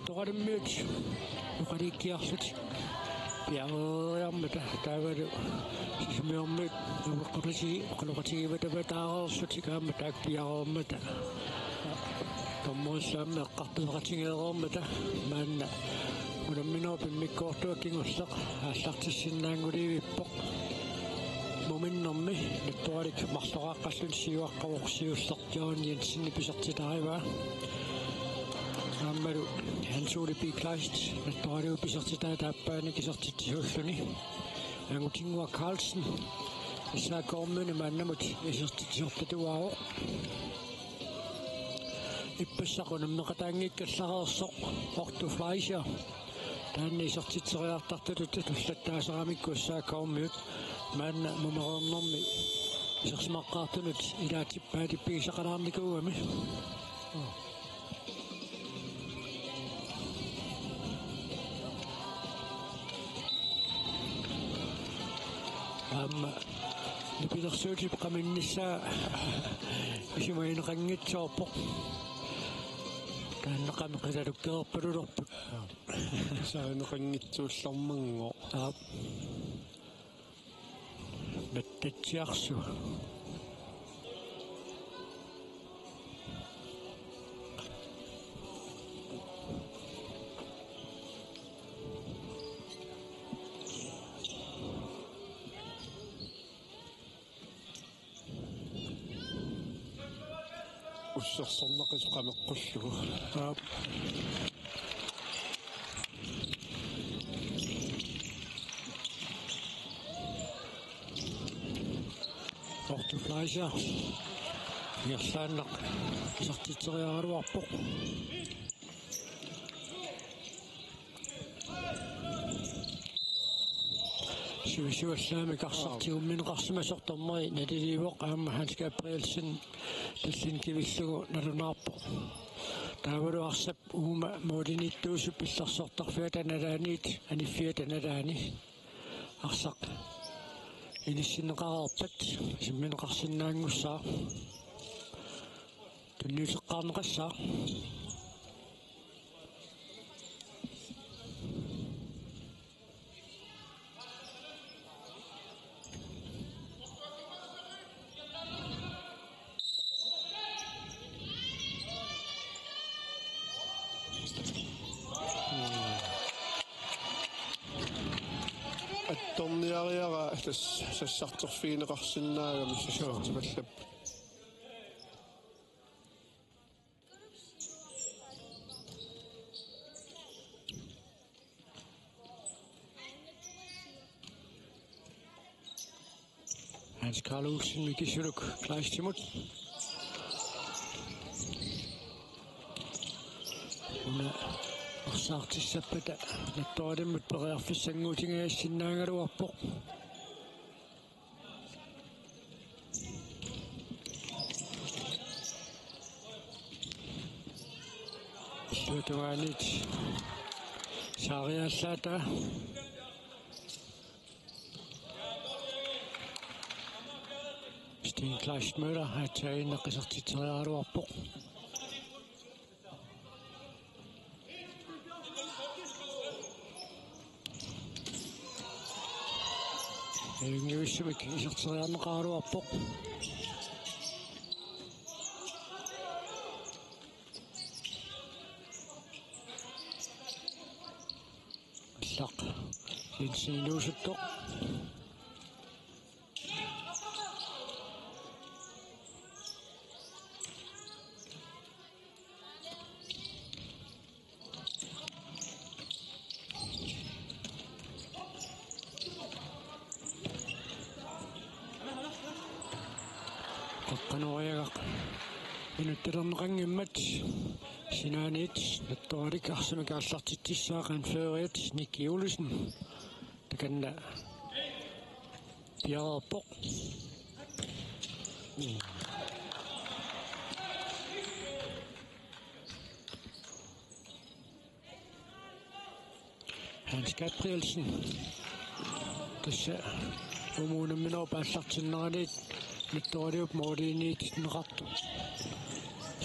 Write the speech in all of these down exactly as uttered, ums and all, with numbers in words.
Toqalimmiut oqalikkiarlutik piareeriarmata taavalu Sisimiormiut nueqqutisi oqaloqatigivatamataarersutik aamma taakku piareermata. Dommerissaammi eqqartueqatigeereermata maanna unamminerup immikkoortua kingulleq aallartissinnaanngulivippoq. Muminnermi Nattoralik marloqaqqalluni siuaqqavoq, siulleq John Jensen pisertitarivaa. Aammalu Hans Ole B. Kleist Nattoraliup isertitaa taappaanik isertitsisuulluni. Angutinnguaq Carlsen S A K-miuni maannamut isertitsisortatuaavoq. Ippassaq unammeqataanngikkallareersoq Otto Fleischer. Taanna isertitseriartartutut tullattaasaramikku S A K-miut maanna mumereernermi isersimaqqaartunut ilaatippaatippigisaqalaarnikuugami. Aamma nipilersuutip qaminnissaa isumagineqanngitsoorpoq. Taanna qamik qilalukkeerpalulerput. Sagineqanngitsuullermanngooq. Aap. Nattatsiarsu. Ussersornaqisut qameqqullugu. Aap. Otto Fleischer. Ingerlaannaq isertitseriaraluarpoq. Sivisuallaamik arsaq tigummineqarsimasoq dommeri naliliivoq, aamma Hans Gabrielsen tallinn kivillugu nalunaarpoq. Taavalu arsap uuma målimiittuusup illersortarfiata nalaaniit aniffiata nalaani arsaq inissinneqareerpat isimmineqarsinnaanngussaaq. Tunniuteqqaarneqassaaq. Attorniariara tassa sassarterfigineqarsinnaagami sassartipallappoq. Hans Karl Olsen, Miki Suluk, Kleistimut. Una arsaartissappata Nattoralimmut periarfissannguutigisinnaagaluarpoq. Illuatungaaniit saariallaata. Sten Kleist Møller aatsaannaq isertitseriaraluarpoq. Ajunngivissumik iserteriarneqaraluarpoq. Allaq Jensen iluusuttoq. Qaqqanoriagaq inuttulerneqanngimmat sinaaniit Nattoralik arsamik aallartitsissaaq, anføreriat Nicky Olsen. Takanna piareerpoq. Hans Gabrielsen. Tassa uuma unamminerup aallartinneraniit Nattoraliup målimiittinneqartoq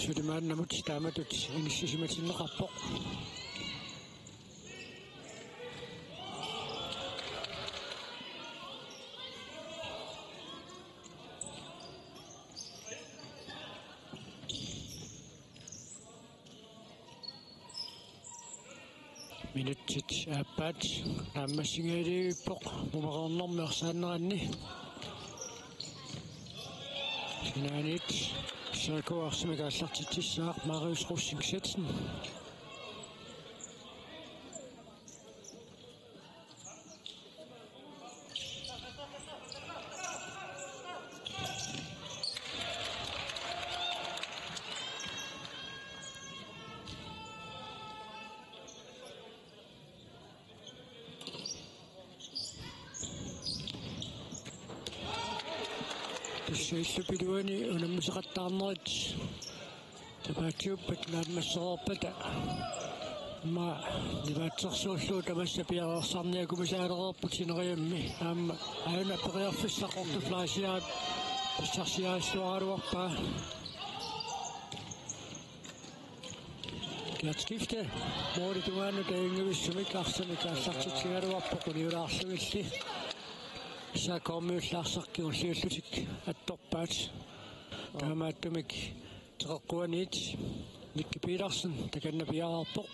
suli maannamut taamatut inissisimatinneqarpoq. Minutsit aappaat naammassingajappoq mumereernermi arsaanneranni. Sinaaniit S A K arsamik aallartitsissaaq, Marius Rosing Schedsen. Tassa illup iluani unammisaqattaarnerit tapaatiuppat naammassereerpata. Aamma nivaatsersuullugu tamassa piareersarniakumisaalereerput sineriammi. Aamma aana periarfissaq Otto Fleischerip pissarsiarissuaraluarpaa. Gert Skifte målip tungaanut taanngivissumik arsamik aallartitsigaluarpoq uniulaarlugilli. S A K-miullaarsaqqigulliullutik attorpaat. Taamaattumik Teqeqquaniit Mikki Petersen takanna piareerpoq.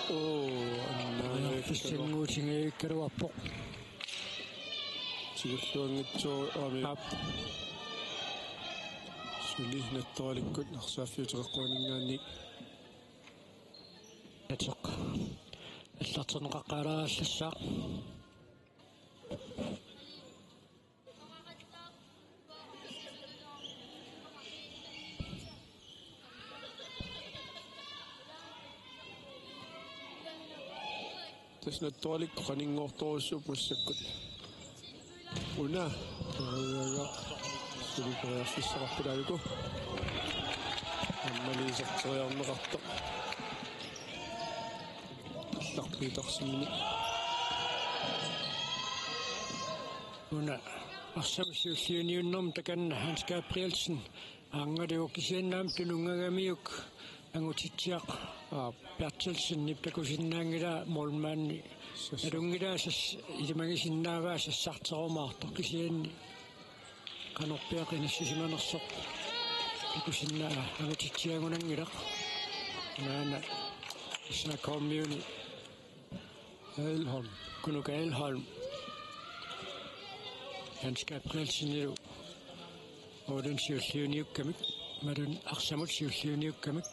Oo, annaangaakkaluarpoq. Pissanguutingajugaluarpoq. Tigulluanngitsoq aamma. Aap. Suli Nattoralikkut arsaaffiuteqarquaninngaanniit. Ateq. Allarterneqaqqaalaarallassaaq. Tassa Nattoralikkut qaninngortorujussuupput massakkut. Una. Periarfissaqarput aajuku. Aamma iserteriarneqartoq. Allarpiit arsamini. Una arsamut siulliuniunnermi takanna Hans Gabrielsen. Aanngalugu kisianni aamma tununngagamiuk Angutitsiaq, aa, Berthelsenip takusinnaanngilaa målmandi. Sas-, nalunngilaa sas-, ilimagisinnaavaa sassarterumaartoq kisianni qanorpiaq inissisimanersoq takusinnaa-, Angutitsiagunanngilaq. Naana S A K-miuni Aelholm. Kunuk Aelholm. Hans Gabrielsenilu målini siulliuniukkamik, imaluunniit arsamut siulliuniukkamik.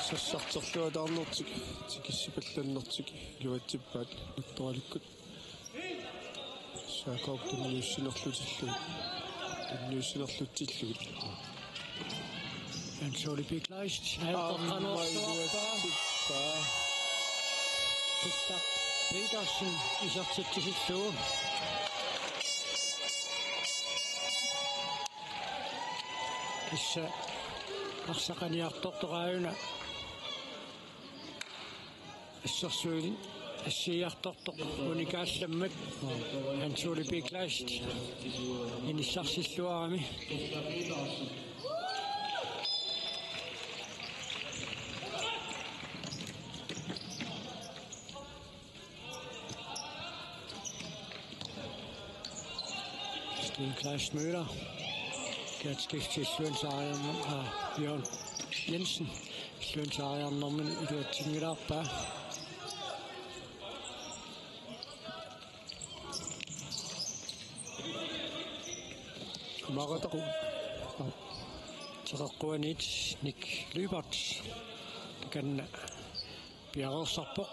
Sassarterluataarnertik, tikissipallannertik iluatsippaat Nattoralikkut. S A K-p tunniussinerlutillugit. Tunniussinerlutillugit. Hans Ole P. Kleist, aamma iluatsippaa. Gustav Petersen isertitsisillugu. Tassa arsaq qaniartortoraajuna. Assersuut assigiiartortoq unikaallammat Hans Ole P. Kleist inissarsilluarami. Sten Kleist Møller. Gert Skifte illuansaariarnermi, aa, Jørgen Jensen illuansaariarnermini iluatsinngilaarpaa. Marataqu. Teqeqquaniit Nick Lyberth. Takanna piareersarpoq.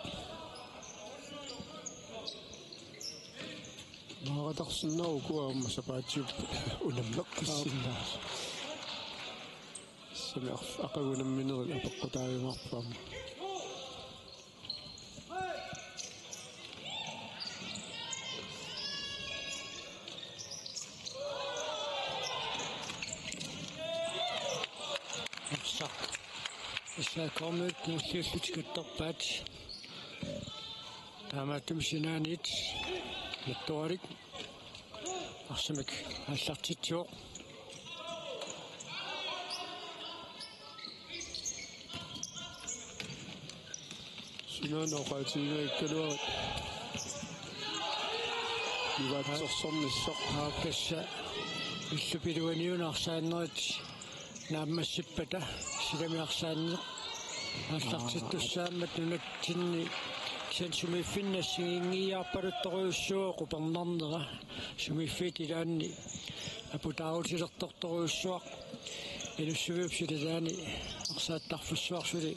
Maaratarsinnaavoq uku aamma sapaatiupput unammeqqissinnaasut. Tassami arf-, aqagu unamminerit apeqqutaajumaarput aamma. Arsaq S A K-miut nulliullutik attorpaat. Taamaattumik sinaaniit Nattoralik arsamik aallartitsivoq. Sinaani oqaatigigaluarit. Nivaatsersornissaq. Aa, tassa. Illup iluaniuna arsaannerit naammassippata silami arsaanneq aallartittussaammat nunatsinni kisianni sumiiffinni assigiinngiiaarpaluttorujussuuvoq upernarnera. Sumiiffiit ilaanni aputaarutilertortorujussuaq. Inussivimmi silataani arsaattarfissuaq suli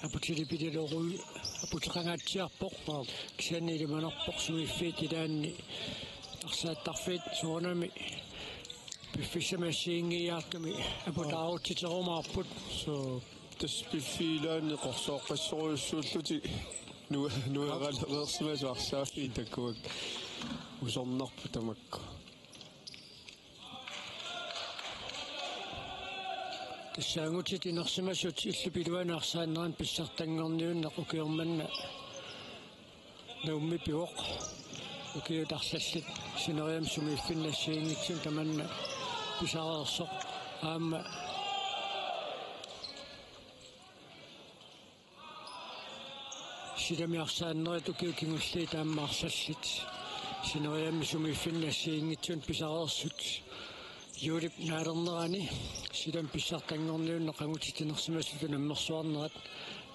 aputilipililoruju aputeqangaatsiarpoq. Kisianni ilimanarpoq sumiiffiit ilaanni arsaattarfiit soorunami piffissami assigiinngiiaartumi aputaarutiterumaarput. Suu, tassa piffissap ilaani qorsooqqissorujussuullutik nua-, nuereersimasut arsaaffiit takuakka usornarput tamakku. Tassa angutit inersimasut illup iluani arsaannerani pissartanngorniunneq ukioq manna Nuummi pivoq. Ukiut arlallit sineriammi sumiiffinni assigiinngitsunik tamanna pisareersoq. Aamma silami arsaannerit ukiut kingulliit aamma arlallit sineriammi sumiiffinni assigiinngitsunik pisareersut. Juulip naalernerani silami pissartanngorniunneq angutit inersimasut unammersuarnerat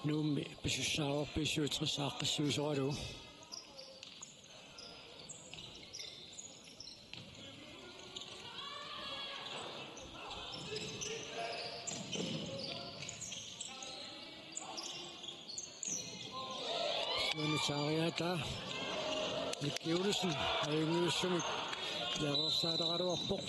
Nuummi pisussaavarput B syvogtres aaqqissuisoralugu. Suunitaariata Nikki Olsen ajunngivissumik piareersaaleraluarpoq.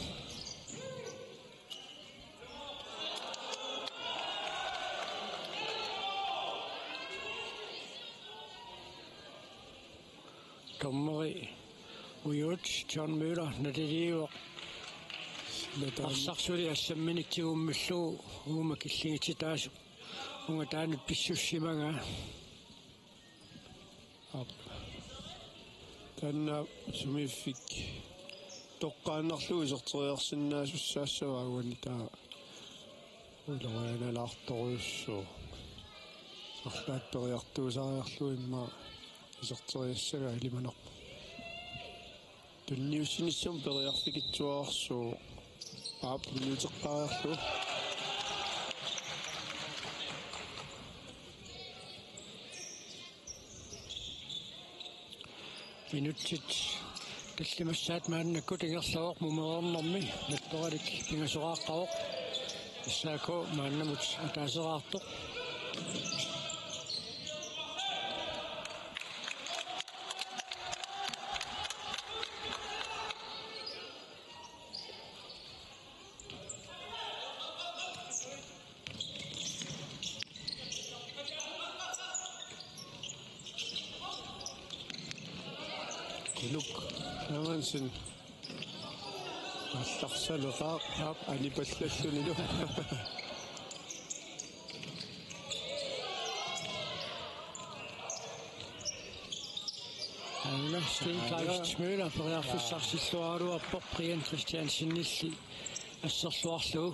Dommeri ujuut John Møller naliliivoq. Arsaq suli assamminik tigummillugu uuma killigititaasup ungataanut pissussimagaa. Aap. Taanna sumiiffik toqqaannarlugu iserteriarsinnaasussaassagaa uani taava. Ulorianalaartorujussuuvoq. Arlaat periartuusariarlugu immaqa iserteriassagaa ilimanarpoq. Tunniussinissamut periarfikitsuararsuuvoq. Aap, tunniuteqqaariarlugu. Minutsit tallimassaat maannakkut ingerlavoq, mumereernermi nattoralik pingasoqaaqqavoq. S A K maannamut ataaseraartoq. Kuluk Hermansen. Allarsaleqaaq, aap, anipallallunilu. Aana Sten Kleist Møller periarfissarsilluaraluarpoq Brian Christiansenilli asserluarlugu.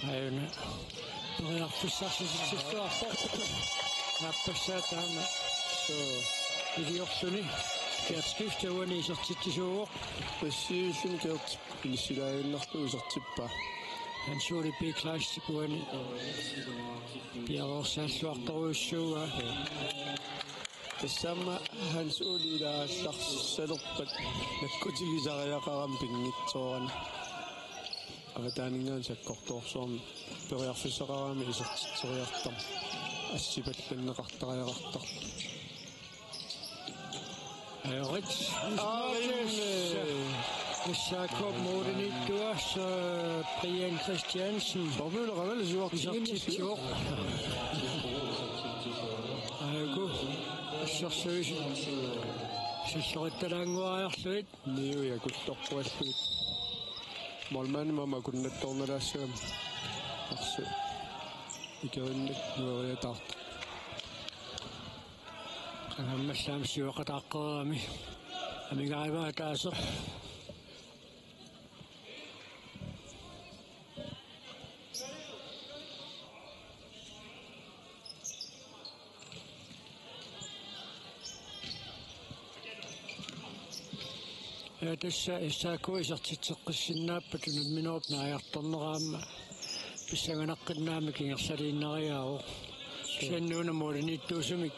Aana periarfissarsisilluarpoq. Aappassaa taama. Suu. Iliorluni. Gert Skifte uani isertitsisuuvoq. Aappassaa Gert inissilaajunnaarlugu isertippaa. Hans Ole B. Kleistip uani piareersaalluartorujussuuaa. Tassami Hans Ole ilaallarsalerpat nakkutigisariaqarami pinngitsoorani. Avataaninngaanniit sakkortoorsuarmi periarfissaqarami isertitseriartarami assipallanneqartariaqartarlu. Ajorit. Arin. S A K-p målimiittuaq, så Brian Christiansen. Formøller er vel suortitsivoq. Aajuku assersuisut sallorittalaannguariarlugit, Niui akulloqquallugit. Målmandimut akunnattoornalaassagami. Arsaq ikerinnik nueriataartoq. Qangammallaami siuaqataaqqereerami. Amigarivaa ataaseq. Ja, tassa S A K isertitseqqissinnaapput unamminerup naajartornera aamma pissanganaqqinnaamik ingerlaliinnariaavoq. Kisianni una målimiittuusumik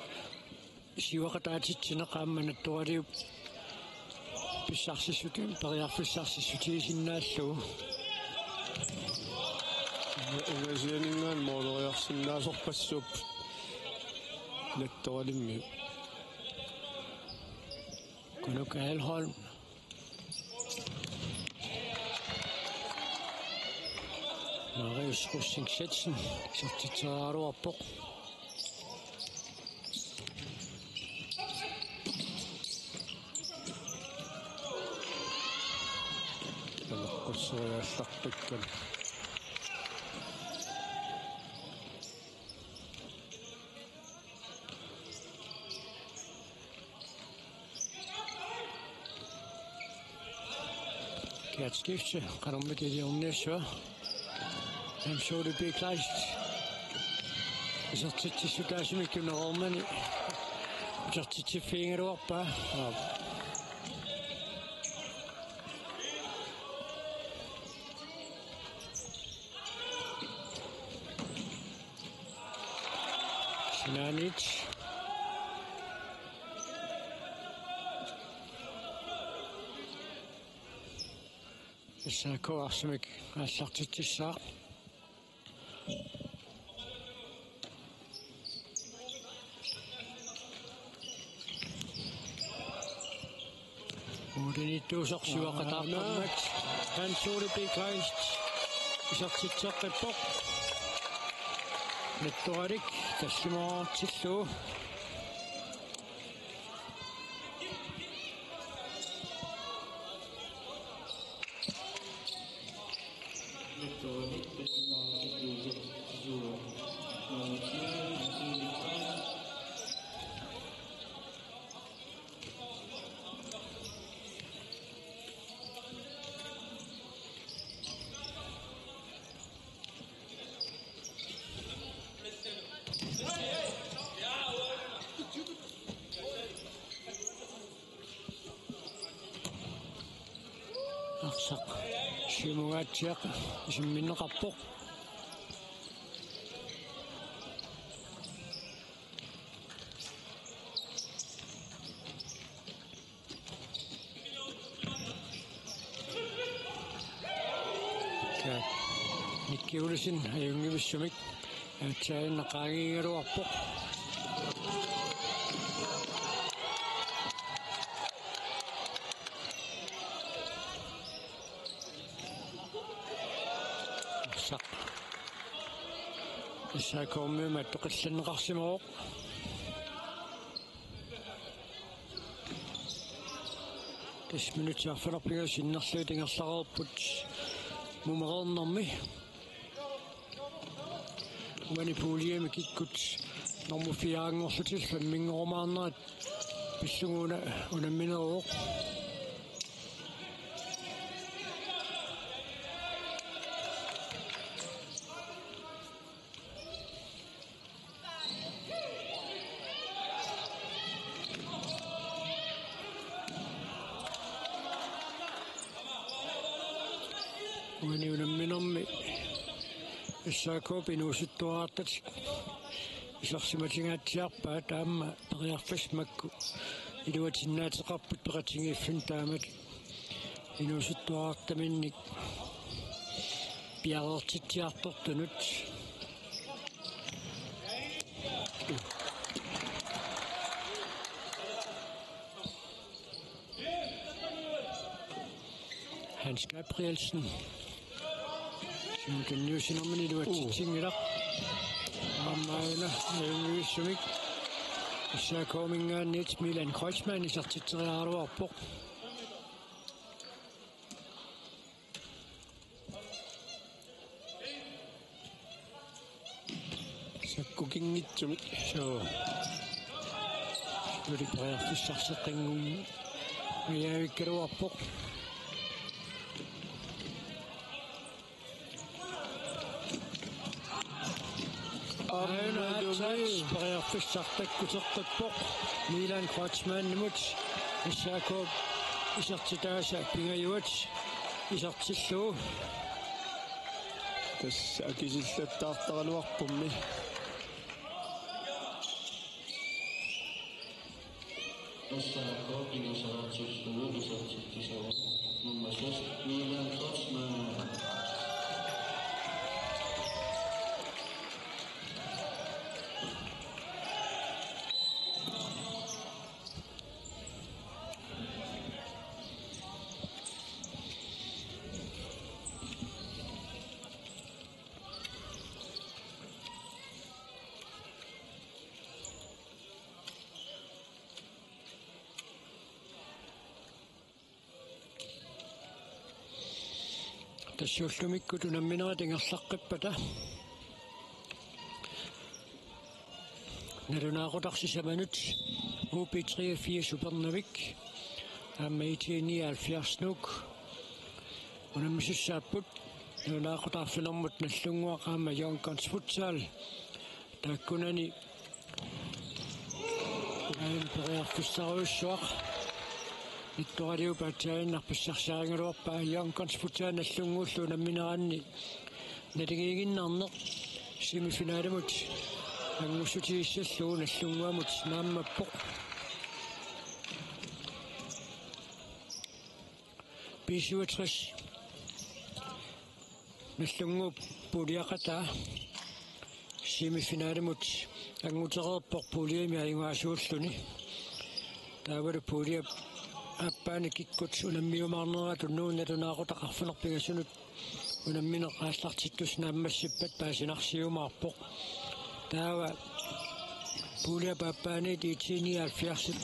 siuaqataatitsineq aamma Nattoraliup pissarsissuti-, periarfissarsissutigisinnaallugu. Ungasianinngaanniit måleriarsinnaasorpassuupput Nattoralimmiut. Kunuk Ahlholm. Marius Rosing Schätzen, isertitseriaraluarpoq. Tamakkusseriallartakkan. Kiatskifte, qanormita iliorniassava. Hans Ole B. Kleist. Isertitsissutaasumik tunereermani. Isertitsiffigigaluarpaa. Aap. Sinaaniit. S A K arsamik aallartitsissaaq. Uuliniittuusoq siuaqataartarmat Hans Ole B. Kleist isertitseqqippoq. Nattoralik tallimaartillugu. Arsaq siumungaatsiaq isimminneqarpoq. Nikki Olsen ajunngivissumik aatsaannaq qaangigaluarpoq. Arsaq S A K-miummat toqillanneqarsimavoq. Tassa minutsit arfineq-pingajussi ingerlareerput mumereernermi. Uani puljemi kikkut nummer fire-nngorlutillu unammineruvoq. Uani unamminermi S A K-p inuusuttuarartatik isersimatigaatsiarpaat, aamma periarfissat makku iluatinnaateqarput peqatigiiffinnut taamatut inuusuttuarartaminnik piareertitsiartortunut. Hans Gabrielsen. Siumut tunniussinermini iluatsitsinngilaq. Aamma Aana, ajunngivissumik. S A K-minngaanniit Milan Kreutzmann isertitseriaraluarpoq. Sakkukinngitsumik. Suu. Suli periarfissarseqqinngum-, ajaavikkaluarpoq. Aana aatsaat periarfissaq takkuteqqippoq Milan Kreutzmannimut, S A K-p isertitaasa Pingajuat isertillugu. Tassa akisillattaartaraluarpummi. S A K pingasoraatsillugu isertitsisarpoq nummer seks, Milan Kreutzmann. Tassa ullumikkut unamminerat ingerlaqqippata nalunaaqutaq sisamanut U B treogfirs Upernavik aamma I T nioghalvfjerds Nuuk unammisussaapput. Nalunaaqutaq arfinermut Nagdlunguaq aamma Young Guns Futsal taakkunani aamma periarfissarujussuaq. Ittoraliup aatsaaginnaq pissarsiarigaluarpaa Young Guns Futsal Nagdlunguullu unammineranni naligiiginnarneq semifinalimut anngussutigissallugu Nagdlunguamut naammappoq. B syvogtres Nagdlunguup puuliaqataa semifinalimut angutereerpoq puuliami ajugaasuulluni. Taavalu puuliap aappaani kikkut unammiumaarnerat unnugu nalunaaqutaq arfineq-pingasunut unammineq aallartittussaq naammassippat paasinarsiumaarpoq. Taava puuliap aappaaniit I T nioghalvfjerdsip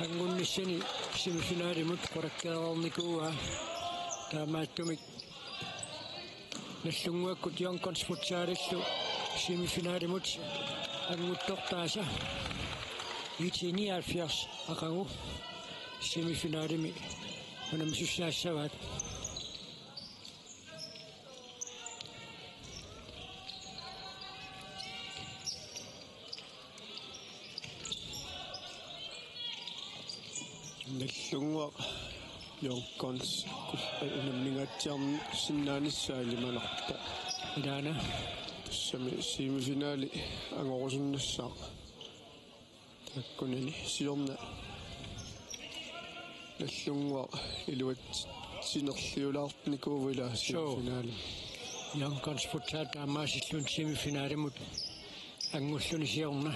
anngunnissani semifinalimut qulakkeereernikuuaa. Taamaattumik Nagdlunguakkut Young Guns Futsalillu semifinalimut anguttortaasa I T nioghalvfjerds aqagu semifinalimi unammisussaassavaat. Nagdlunguaq Young Guns unammingatsiarsinnaanissaa ilimanarpoq. Ilaana. Tassami semifinali angorusunnassaaq. Taakkunani siorna Nagdlunguaq iluatsinerliulaarnikuuvoq ilaa. Suu. Semifinali. Young Guns Futsal taamaasilluunniit semifinalimut angulluni siorna.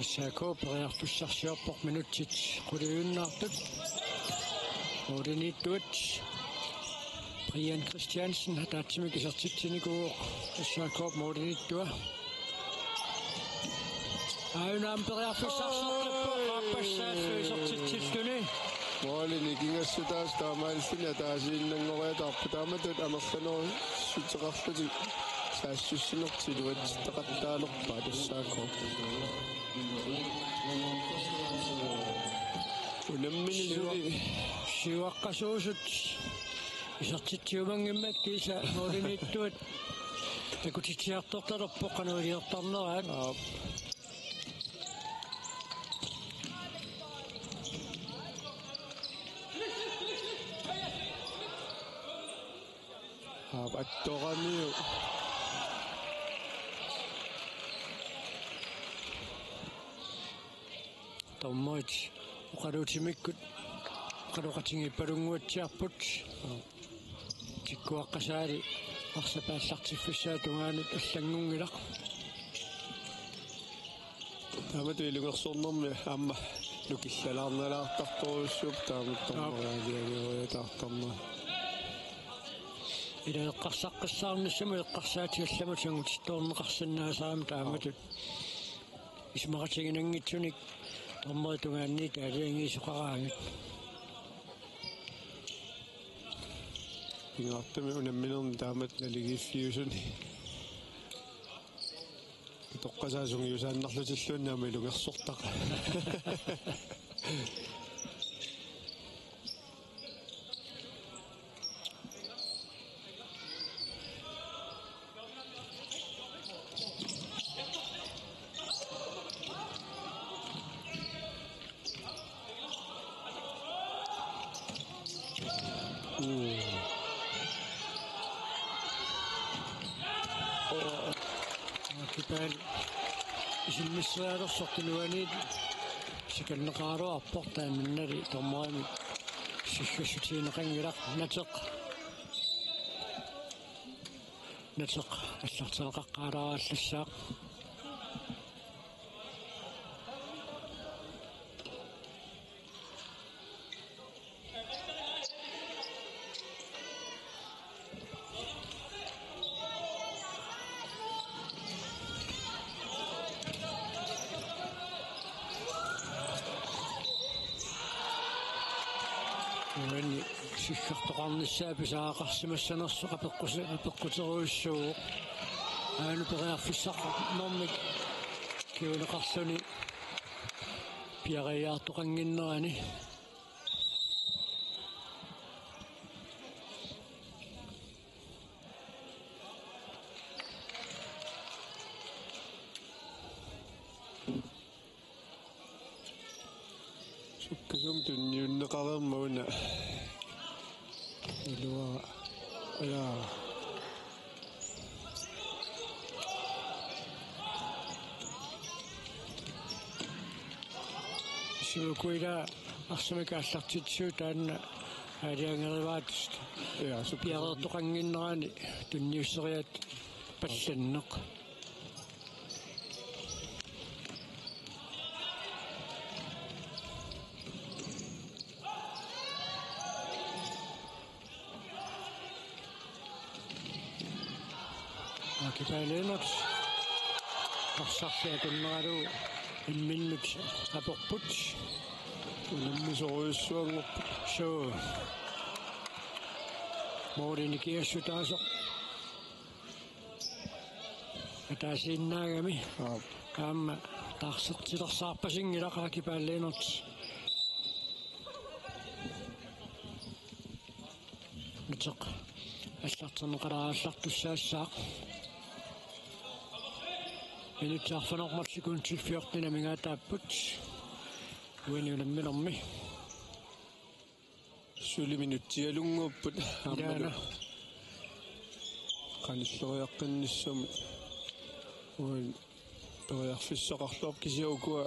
S A K periarfissarsiorpoq minutsit quliujunnaartut. Målimiittuat Brian Christiansen ataatsimik isertitsinikuuvoq S A K-p målimiittua. Aajuna aamma periarfissarsiorpoq qaappassaallu isertitsilluni. Målini kingassutaasa taamaalilluni ataasiinnanngoriataarpoq, taamatut amerlanerussuteqarlutik saassussinertik iluatsitseqattaalerpaat S A K. Unammineq suli. Siuaqqasuusut isertitsiumanngimmat kiisa målimiittuat takutitsiartortalerpoq qanoq iliortarneraat. Aap. Aap, attoramiuk. Dommerit oqaluutimikkut oqaloqatigiippalunnguatsiarput. Tikkuaqqasaali arsap aallartiffissaa tungaanut allanngunngilaq. Taamatut ilungersornermi aamma Nukillalaarnalaartartorujussuupput taamatut. Aap. Dommeriaaliangeruataartarnerat. Ila eqqarsaqqissaarnissamut eqqarsaatigallamut sangutittoorneqarsinnaasarami taamatut. Isumaqatiginanngitsunik dommerit tungaanniit aalajangiisoqaraangat. Pingaartumik unamminerni taamatut naligiiffiusuni. Toqqasaa sungiusaannarlutilluunniit aamma ilungersortaq. Akipaal isimmisserialersoq tunuaniit sikanneqaraluarpoq, taamannali dommerimik siggassutigineqanngilaq. Nateq. Nateq allarteqaqqaalaarallassaaq. Uani siggartoqarnissaa pisariaqarsimassanersoq apeqqusi-, apeqquterujussuuvoq. Aana periarfissaqarnermik kinguneqarluni piareeriartoqannginnerani. Sukkasuumik tunniunneqareermat una. Iluara. Ajaa. Siukuila arsamik aallartitsisup taanna aalajangeruaat. Ja, sukkasuumik. Piareertoqannginnerani tunniusseriaatsit pallanneq. Akipaal Lennert. Arsarsiaq tunneralu imminnut aperput. Unammisorujussuanngorput. Suu. Målini kiassutaasoq. Ataasiinnaagami. Aap. Aamma taarsertilersaarpasinngilaq Akipaal Lennert. Nateq allarterneqalaarallartussaassaaq. Minutsit arfineq-marluk sekundit fjorten amigaataapput. Uani unamminermi. Suli minutsialunnguupput aammalu. Ilaana. Qanilleriaqqinnissamut. Uani periarfissaqarluarpoq kisianni ukua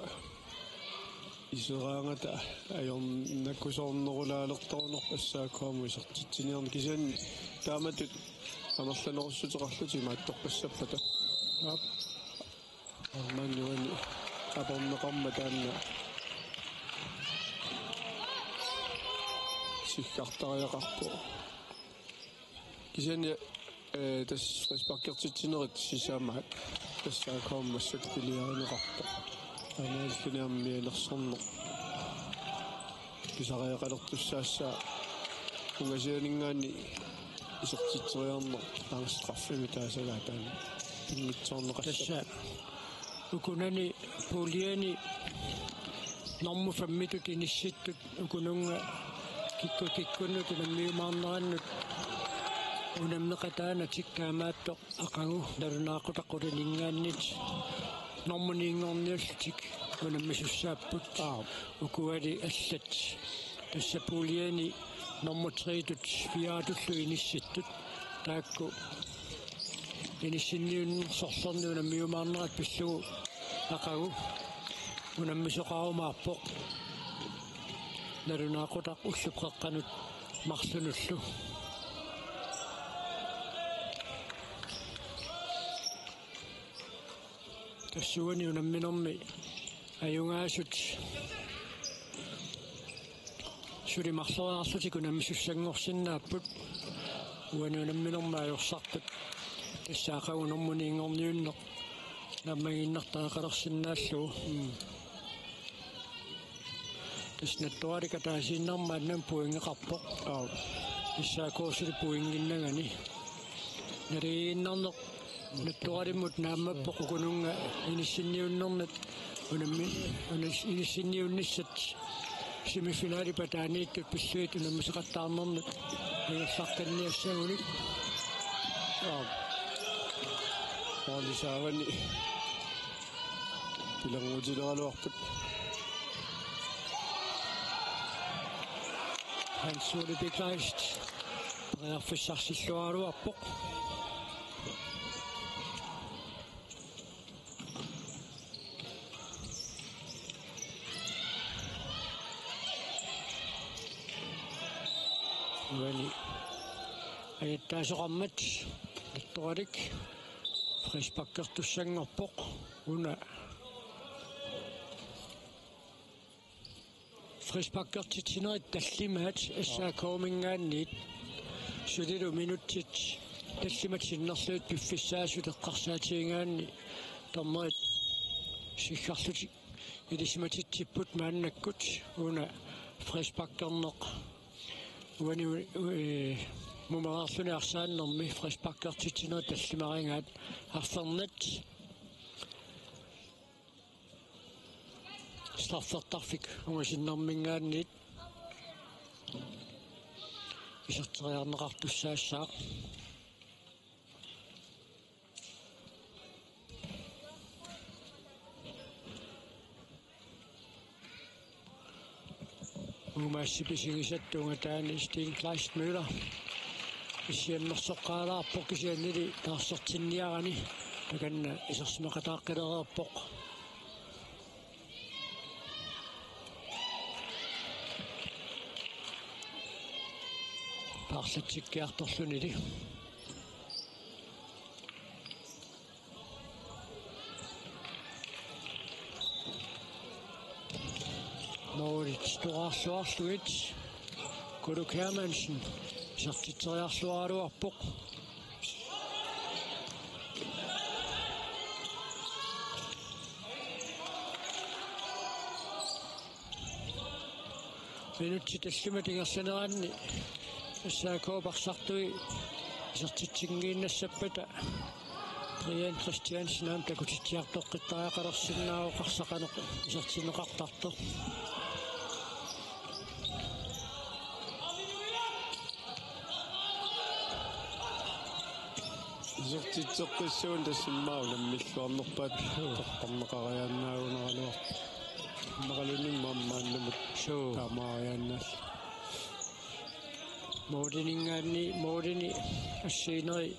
iseraangata ajornakusoornerulaalertorunerput S A K-mut isertitsiniarneq, kisianni taamatut amerlanerussuteqarlutik imaattoqqissappata. Aap. Aamma uani aporneqarmat taanna siggartariaqarpoq. Kisianni, eh, tassa frisparkertitsinerit sisamat tassa S A K-mut massakkut piliarineqarpoq. Aamma illuni aamma mianersorneq pisariaqalertussaassaaq, ungasianinngaanniit isertitseriarneq aamma straffimik taasagaat taanna pinngitsoorneqassaaq. Tassa ukunani puljeni normu femmitut inissittut ukununnga kikkut kikkunnut unammiumaarnerannut unammeqataanatik taamaattoq aqagu nalunaaqutaq qulininngaanniit normu niinngorniullutik unammisussaapput. Aap. Ukuali allat tassa puljeni normu treetut fireatullu inissittut taakku inissinniunnersorluni unammiumaarnerat pillugu aqagu unammisoqarumaarpoq nalunaaqutaq ullup qeqqanut marlunullu. Tassa uani unamminermi ajugaasut Suli marloriarlutik unammisussanngorsinnaapput. Uani unamminermi ajorsarput. Tassa aqagu nummer ni-nngorniunneq naammagiinnartariaqalersinnaallugu. Mm. Tassa Nattoralik ataasiinnarmat aamma pointeqarpoq. Aap. Tassa akuursuli pointinnagani. Naligiinnarneq Nattoralimut naammappoq ukununnga inissinniunnernat unammi-, unis-, inissinniunnissat semifinali pataaniittut pillugit unammisaqattaarnernut ingerlaqqinniassagunik. Aap. Aali saavani. Pilangutileraluarput. Hans Ole Kleist. Periarfissarsilluaraluarpoq. Uani ajattaasoqarmat Nattoralik frisparkertussanngorpoq una. Frisparkertitsinerit tallimaat S A K-minngaanniit sulilu minutsit tallimat sinnerlugit piffissaasut eqqarsaatigigaanni dommerit siggarlutik ilisimatitsipput maannakkut una frisparkerneq. Uani, eh, mumereerluni arsaannermi frisparkertitsinerit tallimarigaat arfernat. Straffertarfik ungasinnerminngaanniit iserteriarneqartussaassaaq. Uumaassi pisigisattuunga taani Steen Kleist Møller. Issiammersoqqaalaarpoq kisiannili taarsertinniarani. Takanna isersimaqataaqqilereerpoq. Paarlatsikkiartorlunili. Målit toraarluarlugit. Kuluk Hermansen isertitseriarluaraluarpoq. Minutsit tallimat ingerlaneranni S A K-p arsartui isertitsinngiinnassappata Brian Christiansen aamma takutitsiartoqqittariaqalersinnaavoq arsaq qanoq isertinneqartartoq. Isertitseqqissagunik tassa immaqa unammilluarnerpaat toqqarneqariaannaagunaraluarpoq. Immaqaluunniit maannamut. Suu. Taamaariaannaallutik. Måliminngaanniit, målimi assigiinnerit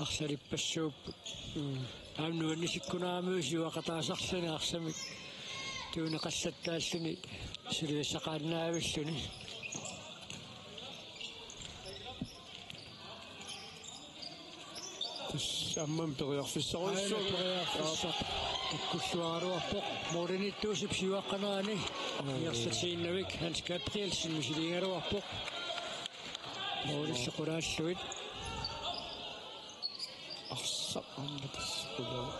arlalippassuupput. Mm. Aamma nuannisikkunaramigit siuaqataasarluni arsamik tuuneqallattaalluni suliassaqaannaavilluni. Tassa aamma periarfissarujussuaq. Aana periarfissaq. Takkussuaraluarpoq. Målimiittuusip siuaqqanerani. Oo. Ingerlatiinnavik Hans Gabrielsen misiliigaluarpoq. Målillu qulaallugit. Arsaq aamma tassa qulaa.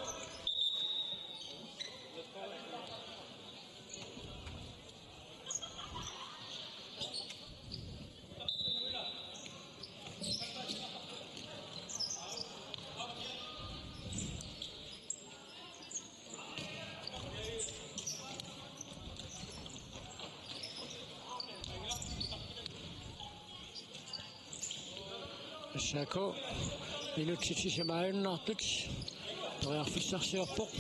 S A K minutsit sisamajunnaartut periarfissarsiorpoq.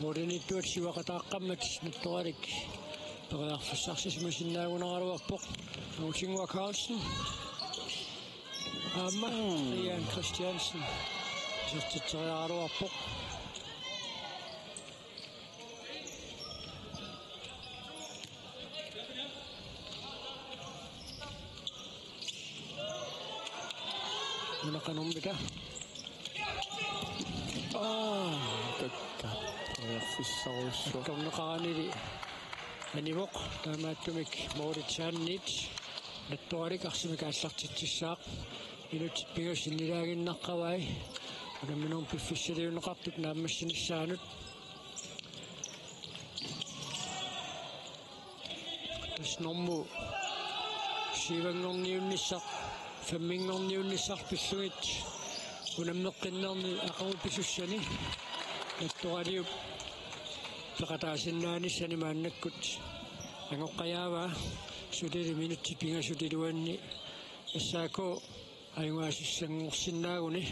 Målimiittuat siuaqataaqqammat Nattoralik periarfissarsisimasinnaagunarpoq naraluarpoq. Angutinnguaq Carlsen. Aamma Brian Christiansen isertitseriaraluarpoq. Una qanormita? Aa, takka. Periarfissarujussuaq. Takkarneqaranili. Anivoq, taamaattumik Moritz Sandit Nattoralik arsamik aallartitsissaaq. Minutsit pingasut innilaaginnaqqavai. Unamminermi piffissaliunneqartut naammassinissaanut. Tassa normu syvinngorniunnissaq, femminngorniunnissaq pillugit unammeqqinnerni aqagu pisussani Nattoraliup peqataasinnaanissani maannakkut angoqqajaavaa. Suli minutsit pingasut iluanni S A K ajugaasissanngorsinnaaguni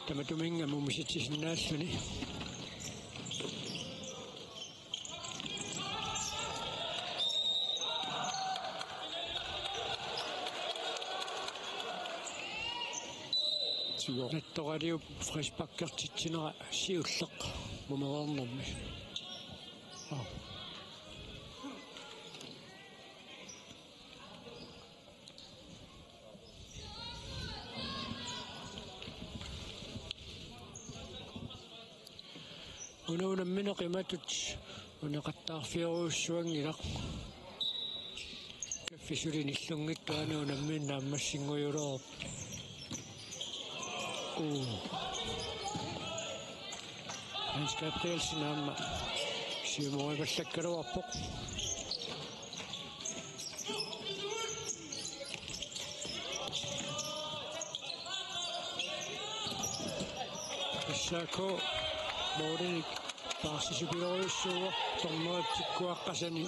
tamatuminnga mumisitsisinnaalluni. Tigo. Nattoraliup frisparkertitsinera siulleq mumereernermi. Aa. Una unammineq imatut uneqattaarfiorujussuanngilaq. Kaffi suli nillunngittut aana unammineq naammassinngujulereerpoq. Uu. Hans Gabrielsen aamma siumorivallakkaluarpoq. S A K målinik paarsisupilorujussuuvoq, dommerit tikkuaqqasani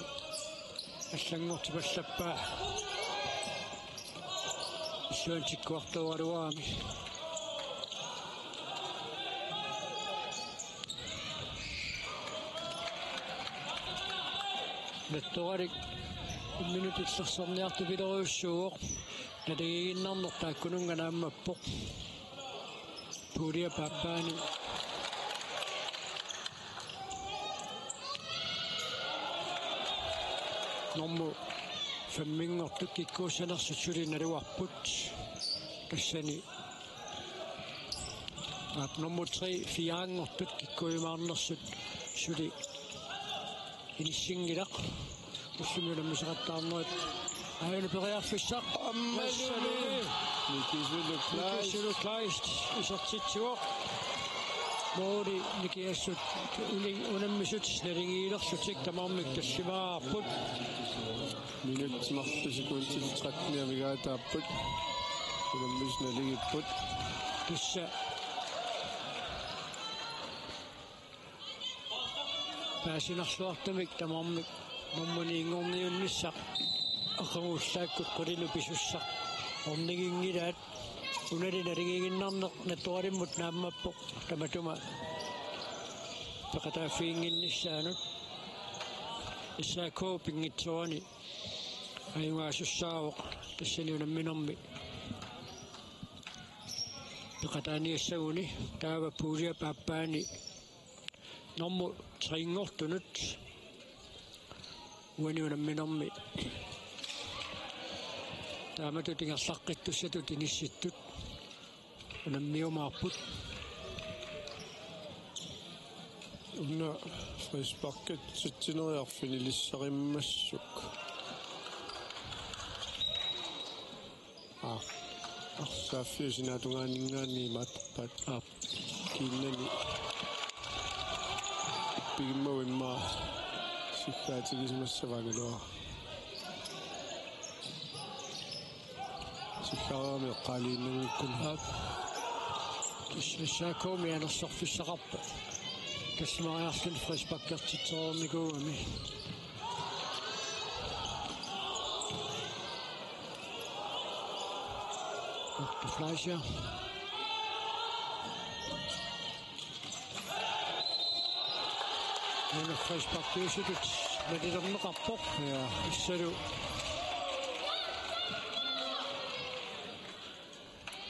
allanngortipallappaa. Illuanni tikkuartooraluarami. Nattoralik imminut illersorniartupilorujussuuvoq. Naligiinnarneq taakkununnga naammappoq. Puulia paappaani. Normu femminngortut kikkuussanersut suli naluarput. Tassani aap, normu tre, firenngortut kikkuujumaarnersut suli inissinngilaq. Ullumi unammisaqattaarnerit. Aajuna periarfissaq. Ammalumi. Nikisulu Kleist. Nikisulu Kleist isertitsivoq. Måli nikingassut uni-, unammisut naligiilerlutik tamarmik tallimaarput. Minutsit marluk sekundit tretten amigaataapput. Unammisut naligiipput. Tassa paasinarluartumik tamarmik normu niinngorniunnissaq aqagu ullaakkut qulinut pisussaq orniginngilaat. Unali naligiinnarneq Nattoralimmut naammappoq, tamatuma peqataaffiginnginnissaanut. S A K pinngitsoorani ajugaasussaavoq tassani unamminermi peqataaniassaguni. Taava puulia paappaani normu trenngortunut uani unamminermi taamatut ingerlaqqittussatut inissittut unammiumaarput. Una frisparkertitsineriarfik ilisarimmassuk. Aa, arsaaffiup sinaatungaaninngaanniit imaattorpaat. Aap. Kiinnani. Pigimmagu immaqa sigaatigisimassavaanngilara. Sillaarami eqqaaliinnanngikkuni. Aap. S A K-mi anersorfissaqarpoq. Tallimariarluni frisparkertitsereernikuugami. Otto Fleischer. Una frisparkiusutut nalilerneqarpoq. Ja. Tassalu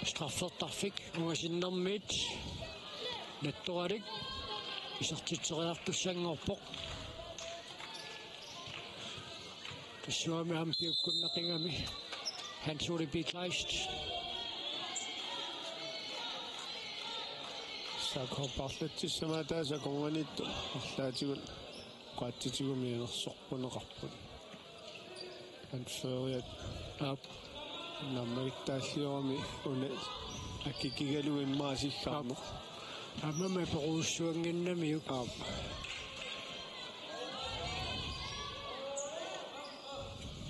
straffertarfik ungasinnermiit Nattoralik isertitseriartussanngorpoq. Tassuami aamma piukkunnaqigami Hans Ole B. Kleist. S A K paarlatsissamaataasa akornanniittut arlaatigut Qaatsitigut mianersorpaneqarput. Anføreriat. Aap. Naammagittaalliorami una akikigalugu immaqa asikkaarneq. Aap. Aamma aperujussuannginnamiuk. Aap.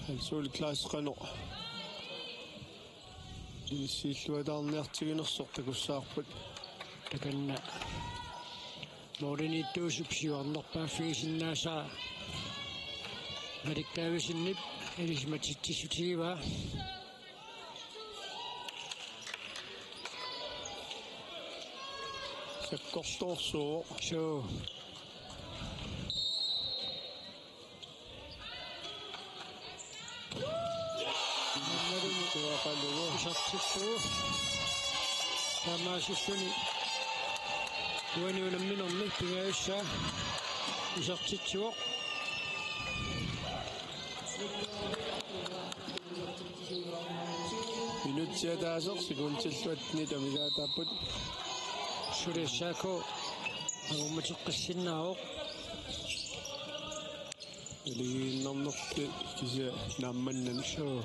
Hans Ole Claus qanoq inissiilluataarniartiginersoq takussavarput. Takanna. Målimiittuusup siuarnerpaaffigisinnaasara Malik Davidsenip ilisimatitsissutigivaa. Sakkortoorsuuvoq. Suu. Isertittuuvoq. Taamaasilluni uani unamminermi pingajussaa isertitsivoq. Minutsit ataaseq sekundillu attenit amigaataapput. Suli S A K angummateqqissinnaavoq. Iligiinnarnerli kisianni naammannan. Suu.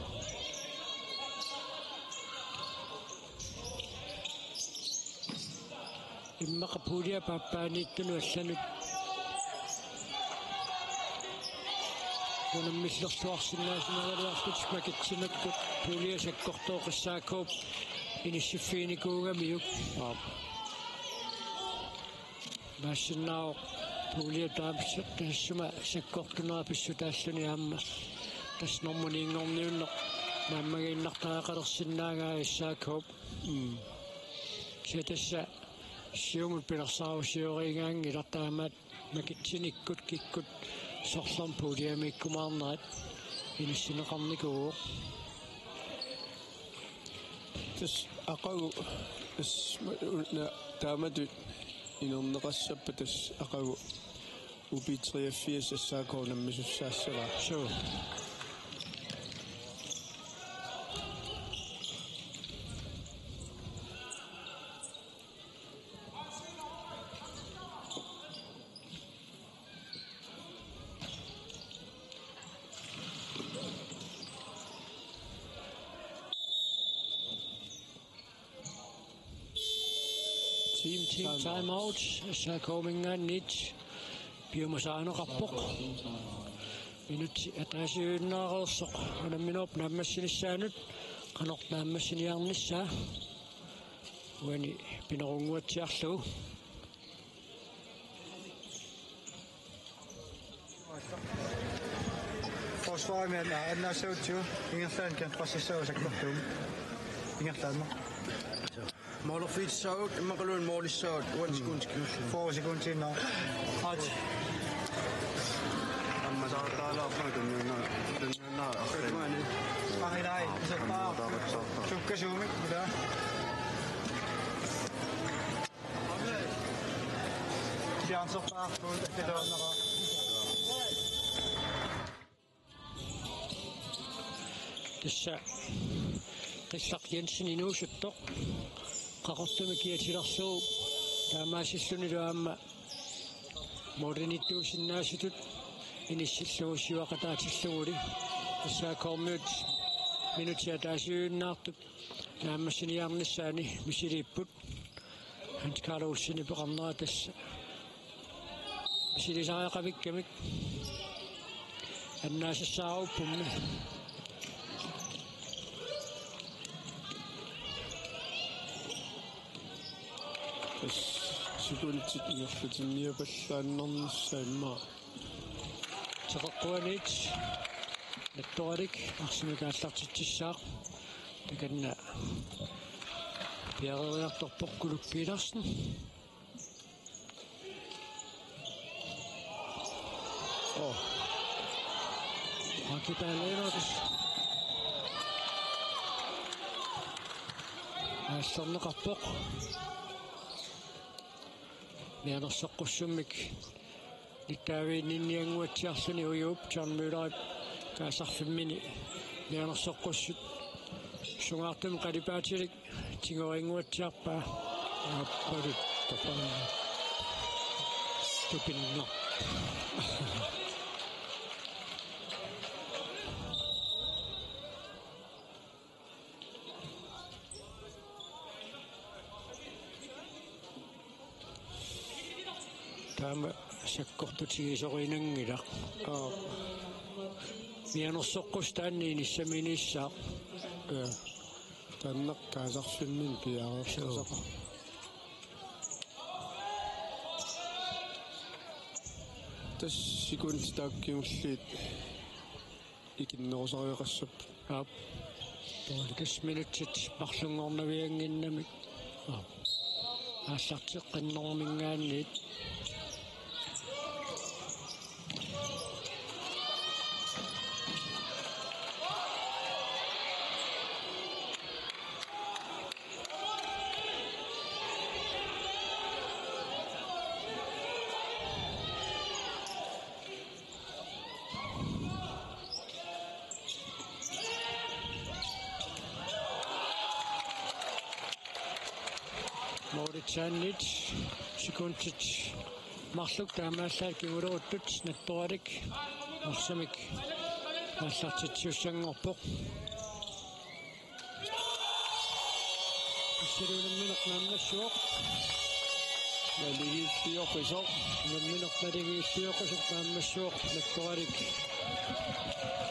Immaqa puljip aappaaniittunut allanut unammillerluarsinnaasimalerlutik makitsimakkut pulje sakkortooq S A K-p inissiffiginikuugamiuk. Aap. Imaassinnaavoq pulje taamaaseq taassuma sakkortunera pissutaalluni aamma tassa normu ni-nngorniunneq naammagiinnartariaqalersinnaagaat S A K-p. Mm. Kisianni tassa siumut pilersaarusiorigaanngilaq, taamaat makitsinikkut kikkut sorlermi puljemiikkumaarnerat inissinneqarnikuuvoq. Tassa aqagu, tassa ma-, una taamatut inerneqassappat tassa aqagu U B treogfirs S A K unammisussaassagaa. Suu. Team, team time out. Time out. S A K-minngaanniit piumasarineqarpoq. Minutsit ataasiuinnaareersoq unamminerup naammassinissaanut. Qanoq naammassiniarnissaa. Uani pinerunnguatsiarlugu. Forsvarimi anna-, annaassagutsigit ingerlaannaq kiaqqassissaaq sakkortuumik. Ingerlaannaq. Målerfitsissagut, immaqaluunniit målissaagut, one sekund kingulliit. Fyrre sekunder nå. Aat. Ammasaartaalaarpara tunniunna-, tunniunna-, Tunniunna-, Arilai, iserpaa. Tunniunna-, Sukkasuumik, ila. Fjernserpaarput, akkaluarnera. Tassa Qillaq Jensen inuusuttoq Qaqortumi kiatilerlugu taamaasillunilu aamma målimiittuusinnaasutut inissillugu siuaqataatilluguli S A K-miut minutsit ataasiuinnaartut naammassiniarnissaanni misiliipput. Hans Karl Olsenip peqarnera tassa misilisariaqavikkamik. Annaasassaaruppoq. Tassa sekundit ingerlatinniapallaannarnissaat immaqa. Teqeqquaniit nattoralik arsamik aallartitsissaaq. Takanna piareeriartorpoq Kuluk Petersen. Oh. Aki Berlevert. Aallerneqarpoq. Mianersoqqussummik nittaaviinninniannguatsiarluni ujuup John Møllerip kaasarfimmini mianersoqqussuup sungaartumik qalipaatilik tigorinnguatsiarpaa. Aappalut tapaa. Tupinneq. Taama sakkortutigisorinanngilaq. Aa. Mianersoqqus taanna inissaminiissaaq. Aa. Taanna kaasarfinni piareersasaq. Suu. Tassa sekundit taakku kingulliit ikinnerusariaqassapput. Aap. Tassa minutsit marlunngornaviannginnamik. Aap. Aallarteqqinnerminngaanniit. Målitsaanniit sekundit marluk taamaallaat kinguleruttut Nattoralik arsamik aallartitsisussanngorpoq. Assalu unammineq naammassivoq. Naligiiffiusoq. Unammineq naligiiffiusoq naammassivoq Nattoralik.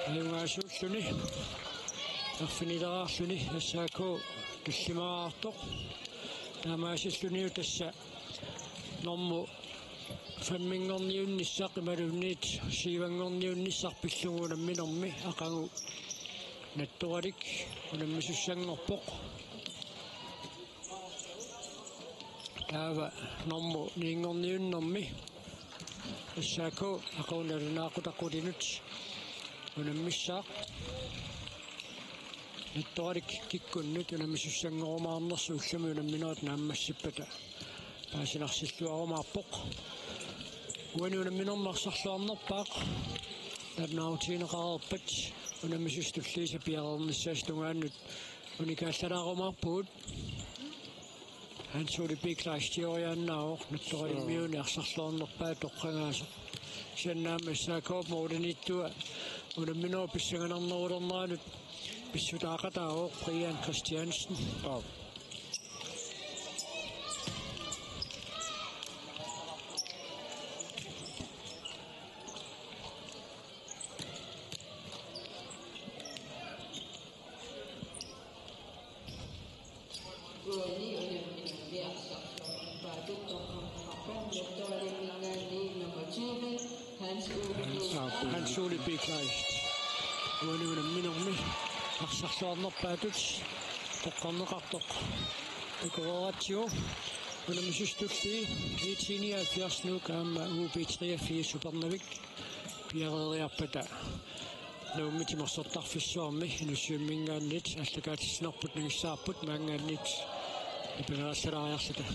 Ajugaasuulluni. Arfinileraarluni S A K tallimaraartoq. Taamaasillunilu tassa normu femminngorniunnissaq imaluunniit syvinngorniunnissaq pillugu unamminermi aqagu Nattoralik unammisussanngorpoq. Taava normu niinngorniunnermi S A K aqagu nalunaaqutaq qulinut unammissaaq. Nattoralik kikkunnut unammisussanngornersoq ullumi unamminerit naammassippata paasinarsilluarumaarpoq. Uani unamminermi arsarluarnerpaaq nalunaarutigineqareerpat unammisut tulliisa piareernissaasa tungaanut unikaallalaarumaarpugut. Hans Ole B. Kleist tigoriaannaavoq Nattoralimmiuni arsarluarnerpaaq toqqagaasoq. Kisianni aamma S A K-p målimiittua unamminerup pissanganarnerulerneranut pissutaaqataavoq Brian Christiansen. Aap. Hans Ole B. Kleist. Uani unamminermi arsarluarnerpaatut toqqarneqartoq takoreeratsigu. Unammisut tulliit I T nioghalvfjerds Nuuk aamma U B treogfirs Upernavik piareeriarpata Nuummi timersortarfissuarmi Inussivimminngaanniit aallakaatitsinerput nangissavarput maanngaanniit nipilerallalaariarluta.